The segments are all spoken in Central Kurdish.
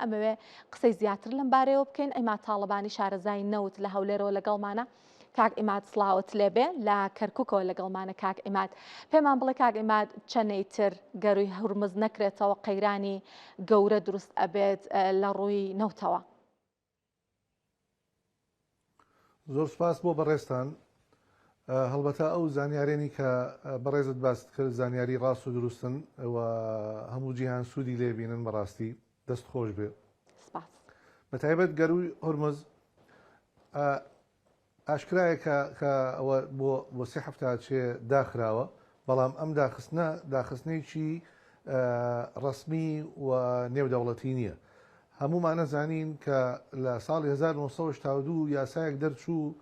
ئەمەوێ قسەی زیاتر لەم بارەیەوە بکەین. عیماد تاڵەبانی شارەزای نەوت لە هەولێرەوە لەگەڵمانە. کاک عیماد سڵاوت لێبێ لە کەرکوکەوە لەگەڵمانە کاک عیماد. پێمان بڵێ کاک عیماد چەنەی تر گەروی هورمز نەکرێتەوە قەیرانی گەورە دروست ئەبێت لە ڕووی نەوتەوە؟ زۆر سپاس بۆ بەڕێزتان. هەڵبەتە ئەو زانیارێنی کە بەڕێزت باست کرد زانیاری ڕاست و دروستن و هەموو جیهان سوودی لێ بینن بەڕاستی دەست خۆش بێ. سپاس. بە تایبەت گەرووی هورمز ئاشکرایە کە کە ئەوە بۆ بۆ سێ هەفتە ئەچێ داخراوە، بەڵام ئەم داخستنە داخستنێکی ڕەسمی و نێودەوڵەتی نییە. هەموومان ئەزانین کە لە ساڵی 1982 یاسایەک دەرچوو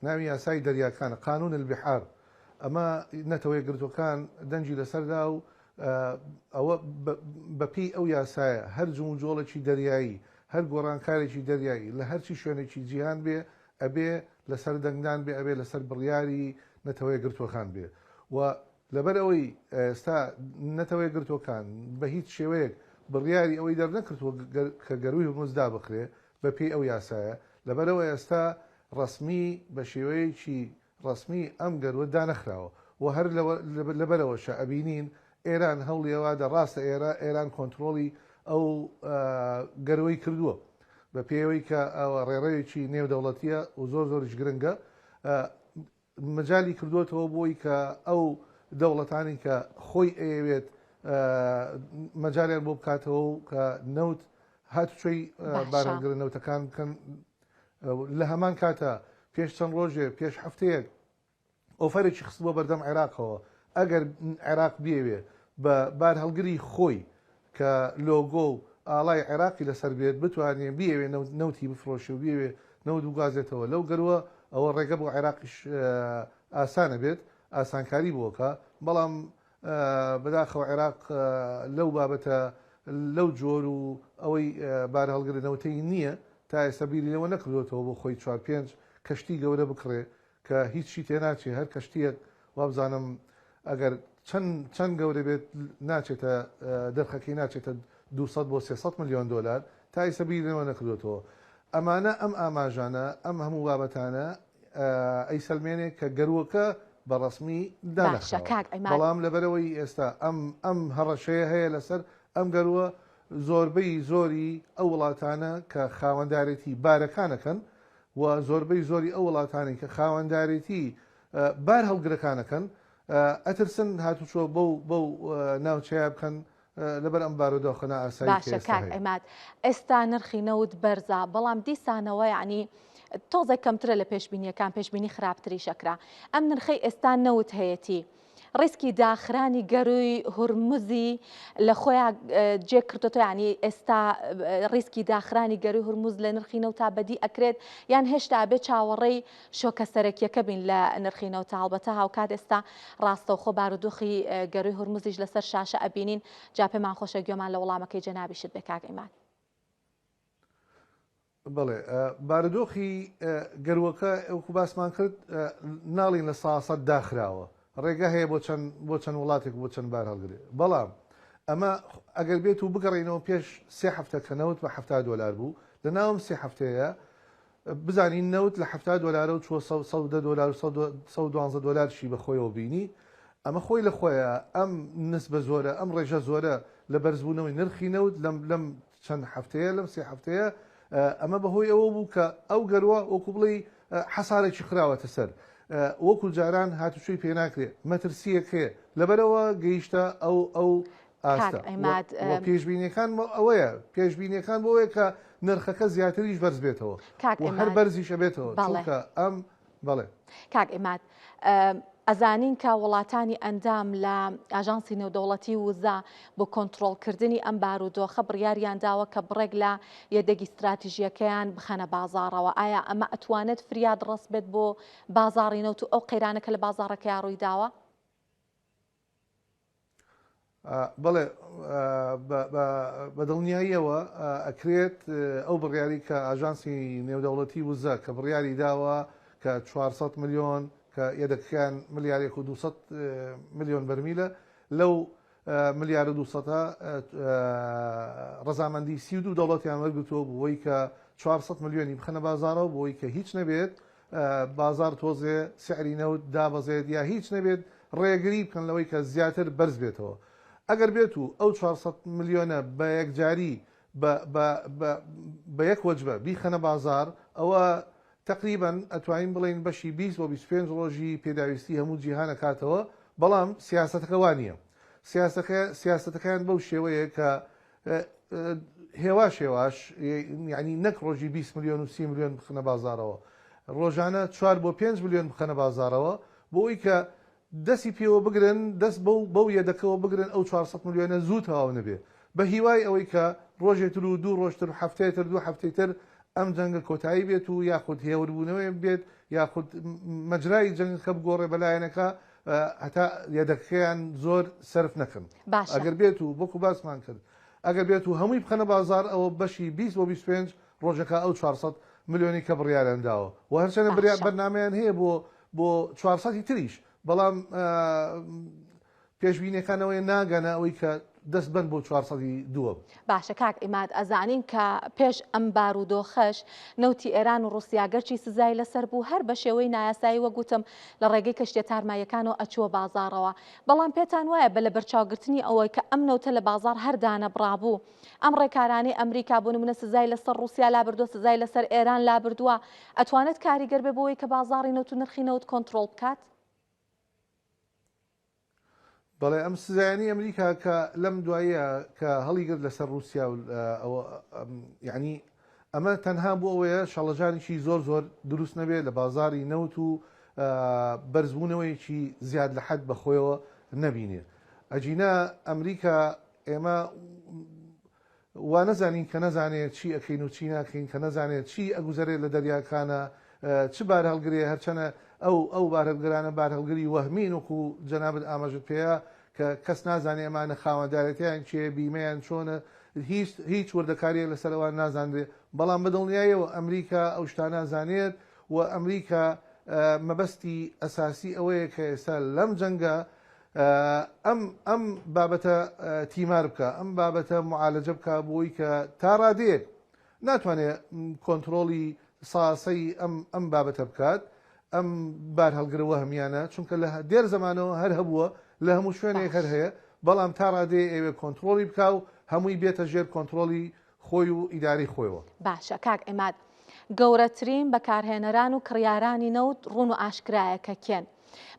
ناوی یاسای دەریاکانە، قانون البحار، ئەمە نەتەوە یەکگرتووەکان دەنگی لەسەردا و ئەوە بەپێی ئەو یاسایە هەر جموجۆڵێکی دەریایی، هەر گۆڕانکارێکی دەریایی لە هەرچی شوێنێکی جیهان بێ ئەبێ لەسەر دەنگدان بێ، ئەبێ لەسەر بڕیاری نەتەوەیەکگرتووەکان بێ و لەبەر ئەوەی ئێستا نەتەوەیەکگرتووەکان بە هیچ شێوەیەک بڕیاری ئەوەی دەرنەکردووە کە گەرووی هورمز دابخرێ بە پێی ئەو یاسایە، لەبەرئەوە ئێستا ڕەسمی بە شێوەیەکی ڕەسمی ئەم گەرووە دانەخراوە و هەر لەبەرئەوەشە ئەبینین ئێران هەوڵی ئەوادە ڕاستە ئێرە ئێران کۆنترۆڵی ئەو گەروەی کردووە بە پێی ئەوەی کە ئەوە ڕێڕەوێکی نێودەوڵەتیە و زۆر زۆریش گرنگە مەجالی کردووەتەوە بۆی کە ئەو دەوڵەتانی کە خۆی ئەیەوێت مەجالیان بۆ بکاتەوە و کە نەوت هاتوچۆی بارهەڵگرە نەوتەکان بکەن لە هەمان کاتە پێش چەند ڕۆژێ پێش هەفتەیەک ئۆفەرێکی خستبووە بەردەم عێراقەوە، ئەگەر عێراق بیەوێ بە بارهەڵگری خۆی کە لۆگۆ و ئاڵای عێراقی لەسەر بێت بتوانێ بیەوێ نەوتی بفرۆشێ و بیەوێ نەوت بگوازێتەوە لەو گەرووە ئەوە ڕێگە بۆ عێراقیش ئاسانە بێت ئاسانکاری بۆ کا بەڵام بەداخەوە عێراق لەو بابەتە لەو جۆر و ئەوەی بارهەڵگرە نەوتەی نییە تا ئێستا بیری لەوە نەکردووەتەوە بۆ خۆی چوار پێنج کەشتی گەورە بکڕێ کە هیچی تێناچێ هەر کەشتیەک وابزانم ئەگەر چەند چەند گەورە بێت ناچێتە دەرخەکەی ناچێتە 200 بۆ 300 ملیۆن دۆلار تا ئیسە بیری لەوە نەکردوێتەوە ئەمانە ئەم ئاماژانە ئەم هەموو بابەتانە ئەیسەلمێنێ کە گەروەکە بە ڕەسمی باشە کاک عیماد بەڵام لەبەرەوەی ئێستا ئەم ئەم هەڕەشەیە هەیە لەسەر ئەم گەروە زۆربەی زۆری ئەو وڵاتانە کە خاوەندارێتی بارەکانەکەن و زۆربەی زۆری ئەو وڵاتانەی کە خاوەندارێتی بار هەڵگرەکانەکەن ئەترسن هاتوچۆ بەو بەو ناوچەیە بکەن لەبەر ئەم بارودۆخە نائاسایی کە باشە ئێستا کاک هەیە. عیماد ئێستا نرخی نەوت بەرزە بەڵام دیسانەوە یعنی تۆزێک کەمترە لە پێشبینیەکان پێشبینی خراپتریش ئەکرا ئەم نرخەی ئێستا نەوت هەیەتی ڕیسکی داخرانی گەرووی هورمزی لە خۆیا جێ کردۆتەوە یانی ئێستا ڕیسکی داخرانی گەرووی هورمز لە نرخی نەوتا بەدی ئەکرێت یان هێشتا ئەبێ چاوەڕێی شۆکە سەرەکیەکە بین لە نرخی نەوتا هەڵبەتە هاوکات ئێستا ڕاستەوخۆ بارودۆخی گەرووی هورمزیش لەسەر شاشە ئەبینین جا پێمان خۆشە گوێمان لە وەڵامەکەی جەنابیشت بێ کاک عیماد. بەڵێ بارودۆخی گەرووەکە وەکو باسمان کرد ناڵین لە ساسەد داخراوە ڕێگە هەیە بۆ چەند بۆ چەند وڵاتێک بۆ چەند بار هەڵگرێ بەڵام ئەمە ئەگەر بێت و بگەڕینەوە پێش سێ هەفتە کە نەوت بە ه دۆلار بوو لە ناوم سێ هەفتەیە بزانین نەوت لە ه دۆلارە و چوە 110 دۆلار و 112 دۆلارشی بەخۆیەوە بینی ئەمە خۆی لە خۆیە ئەم نسبە زۆرە ئەم ڕێژە زۆرە لە بەرزبوونەوەی نرخی نەوت لەم لەم چەند هەفتەیە لەم سێ هەفتەیە ئەمە بەهۆی ئەوە بوو کە ئەو گەروە وەکو بڵێی حەسارێکی خراوەتە سەر وەکو جاران هاتوچۆی پێ ناکرێ مەترسیەک هەیە لەبەرەوە گەیشتە ئەو ئەو ئاستە پێشبینیەکان ئەوەیە پێشبینیەکان بۆ ئەوەیە کە نرخەکە زیاتریش بەرز بێتەوە هەر بەرزیش ئەبێتەوە چونکە ئەم بەڵێ. کاک عیماد ئەزانین کە وڵاتانی ئەندام لە ئاژانسی نێودەوڵەتی وزە بۆ کۆنترۆڵکردنی ئەم بارودۆخە بڕیاریان داوە کە بڕێک لە یەدەگی ستراتیژیەکەیان بخەنە بازاڕەوە ئایا ئەمە ئەتوانێت فریاد ڕەس بێت بۆ بازاڕی نەوت و ئەو قەیرانە کە لە بازاڕەکەیا ڕوویداوە؟ بەڵێ بە دڵنیاییەوە ئەکرێت ئەو بڕیاری کە ئاژانسی نێودەوڵەتی وزە کە بڕیاری داوە کە 400 ملیۆن کە یەدەکەیان ملیارێک و 200 ملیۆن بەرمیلە لەو ملیار و دووسەدە ڕەزامەندی 32 دەوڵەتیان وەرگرتووە بۆی کە 400 ملیۆنی بخەنە بازاڕەوە بۆی کە هیچ نەبێت بازاڕ تۆزێ سعری نەوت دابەزێت یا هیچ نەبێت ڕێگری بکەن لەوەی کە زیاتر بەرز بێتەوە. ئەگەر بێت و ئەو 400 ملیۆنە بە یەکجاری بە بە بە بە یەک وەجبە بیخەنە بازاڕ ئەوە تەقریبەن ئەتوانین بڵێین بەشی 20 بۆ 25 ڕۆژی پێداویستی هەموو جیهان ئەکاتەوە، بەڵام سیاسەتەکە وا نییە. سیاسەکە سیاسەتەکەیان بەو شێوەیە کە هێواش هێواش یعنی نەک ڕۆژی 20 ملیۆن و 30 ملیۆن بخەنە بازاڕەوە، ڕۆژانە 4 بۆ 5 ملیۆن بخەنە بازاڕەوە بۆ ئەوەی کە دەستی پێوە بگرن، دەست بەو بەو یەدەکەوە بگرن ئەو 400 ملیۆنە زوو تەواو نەبێ، بە هیوای ئەوەی کە ڕۆژێ تر و دوو ڕۆژ تر و هەفتەیە تر دوو هەفتەی تر ئەم جەنگە کۆتایی بێت و یاخود هێوربوونەوەی بێت یاخود مەجرای جەنگەکە بگۆڕێ بە لایەنەکە هەتا یەدەکەیان زۆر سەرف نەکەن. باشە. ئەگەر بێت و وەکو باسمان کرد ئەگەر بێت و هەمووی بخەنە بازاڕ ئەوە بەشی 20 بۆ 25 ڕۆژەکە ئەو 400 ملیۆنەی کە بڕیاریان داوە و هەرچەندە باشە. بەرنامەیان هەیە بۆ بۆ 400 تریش بەڵام پێشبینیەکان ئەوەیە ناگەنە ئەوەی کە دەست بەن بۆ 400 دووەم. باشە کاک عیماد ئەزانین کە پێش ئەم بارودۆخەش نەوتی ئێران و ڕوسیا گەرچی سزای لەسەر بوو هەر بە شێوەی نایاسایی وەک وتم لە ڕێگەی کەشتیە تارماییەکانەوە ئەچووە بازاڕەوە بەڵام پێتان وایە بە لەبەرچاوگرتنی ئەوەی کە ئەم نەوتە لە بازاڕ هەر دانەبڕابوو ئەم ڕێکارانەی ئەمریکا بۆ نمونە سزای لەسەر ڕوسیا لابردووە سزای لەسەر ئێران لابردووە ئەتوانێت کاریگەر بێ بۆ ئەوەی کە بازاڕی نەوت و نرخی نەوت کۆنتڕۆڵ بکات؟ بەڵێ ئەم سزایانەی ئەمریکا کە لەم دواییە کە هەڵیگرت لەسەر رووسیا و ئەوە یعنی ئەمە تەنها بۆ ئەوەیە شەڵەژانێکی زۆر زۆر دروست نەبێت لە بازاری نەوت و بەرزبوونەوەیەکی زیاد لە حەد بەخۆیەوە نەبینێ ئەجینا ئەمریکا ئێمە وا نەزانین کە نەزانێ چی ئەکەین و چی ناکەین، کە نەزانێ چی ئەگوزەرێ لە دەریاکانا، چ بارهەڵگرێ، هەرچەنە ئەو ئەو بارهەڵگرانە بارهەڵگری وەهمین وەکو جەنابت ئاماژەت پێیا کە کەس نازانێ ئەمانە خاوەندارێتیان کێیە، بیمەیان چۆنە، هیچ هیچ وردەکاریەک لەسەر ئەوان نازانرێ، بەڵام بە دڵنیایەوە ئەمریکا ئەو شتانە ئەزانێت و ئەمریکا مەبەستی ئەساسی ئەوەیە کە ئێستا لەم جەنگە ئەم ئەم بابەتە تیمار بکا، ئەم بابەتە معالەجە بکا بۆی کە تا ڕادەیەک ناتوانێ کۆنترۆڵی ساسەی ئەم ئەم بابەتە بکات، ئەم بارهەڵگرە وەهمیانە، چونکە لە دێر زەمانەوە هەر هەبووە، لە هەموو شوێنێک هەر باش. هەیە، بەڵام تا ڕادەیە ئەیەوێ کۆنترۆڵی بکا و هەمووی بێتە ژێر کۆنترۆڵی خۆی و ئیدارەی خۆیەوە. باشە کاک عیماد گەورەترین بەکارهێنەران و کڕیارانی نەوت ڕوون و ئاشکرایە کە کێن.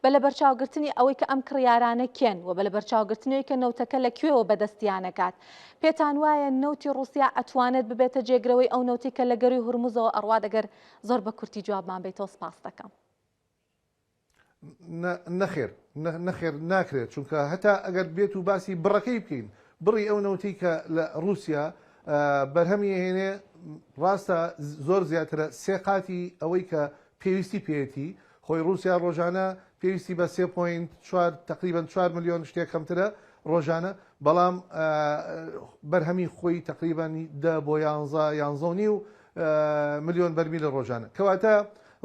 بە لەبەرچاوگرتنی ئەوەی کە ئەم کڕیارانە کێن و بە لەبەرچاوگرتنی ئەوەی کە نەوتەکە لە کوێوە بەدەستیانەگات، پێتان وایە نەوتی ڕووسیا ئەتوانێت ببێتە جێگرەوەی ئەو نەوتەی کە لە گەرووی هورمزەوە ئەڕوات؟ ئەگەر زۆر بە کورتی جوابمان بەیتەوە سپاست دەکەم. نەخێر نەخێر ناکرێت چونکە هەتا ئەگەر بێت و باسی بڕەکەی بکەین بڕی ئەو نەوتی کە لە رووسیا بەرهەمی هێنێ ڕاستە زۆر زیاترە سێ قاتی ئەوەی کە پێویستی پێیەتی خۆی رووسیا ڕۆژانە پێویستی بە 3.4 تقریبا 4 ملیۆن شتێک کەمترە ڕۆژانە بەڵام بەرهەمی خۆی تقریبا دە بۆ یانزە یانزە و نیو ملیۆن بەرمیلە ڕۆژانە کەواتە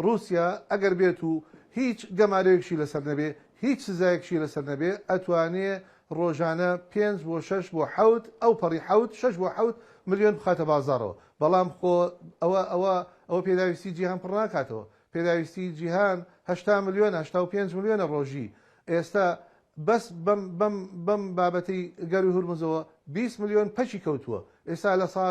ڕووسیا ئەگەر بێت و هیچ گەمارۆیەکشی لەسەر نەبێ، هیچ سزایەکشی لەسەر نەبێ، ئەتوانێ ڕۆژانە پێنج بۆ شەش بۆ حەوت، ئەوپەڕی حەوت، شەش بۆ حەوت ملیۆن بخاتە بازاڕەوە. بەڵام خۆ ئەوە ئەوە ئەوە پێداویستی جیهان پڕ ناکاتەوە. پێداویستی جیهان 80 ملیۆنە، 85 ملیۆنە ڕۆژی. ئێستا بەس بەم بەم بەم بابەتەی گەروی هورمزەوە 20 ملیۆن پەکی کەوتووە. ئێستا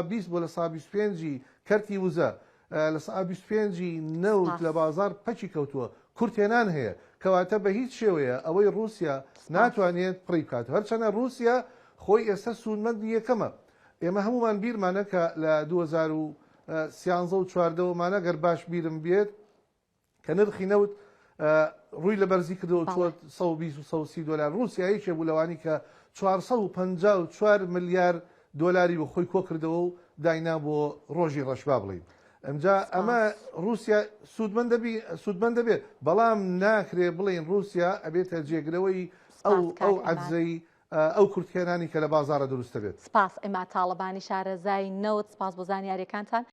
20% بۆ 25% ی کەرتی وزە 25% ی نەوت سپاس. لە بازاڕ پەکی کەوتووە، کورتهێنان هەیە، کەواتە بە هیچ شێوەیە ئەوەی ڕووسیا سپاس. ناتوانێت پڕی بکات، هەرچەنە ڕووسیا خۆی ئێستا سوودمەندی یەکەمە، ئێمە هەموومان بیرمانە کە لە 2013 و 14 ومانە گەر باش بیرم بێت کە نرخی نەوت ڕووی لە بەرزی کردەوە چووە 120 و 130 دۆلار، ڕووسیا یەکێ بوو لەوانی کە 454 ملیار دۆلاری بە خۆی کۆ کردەوە و داینا بۆ ڕۆژی ڕەش با بڵێین. ئەمجا ئەمە ڕووسیا سوودمەند دەبی سوودمەند دەبێت، بەڵام ناکرێ بڵێین ڕووسیا ئەبێتە جێگرەوەی ئەو ئەو عەجزەی ئەو کورتهێنانی کە لە بازاڕە دروست دەبێت. سپاس عیماد تاڵەبانی شارەزای نەوت، سپاس بۆ زانیاریەکانتان.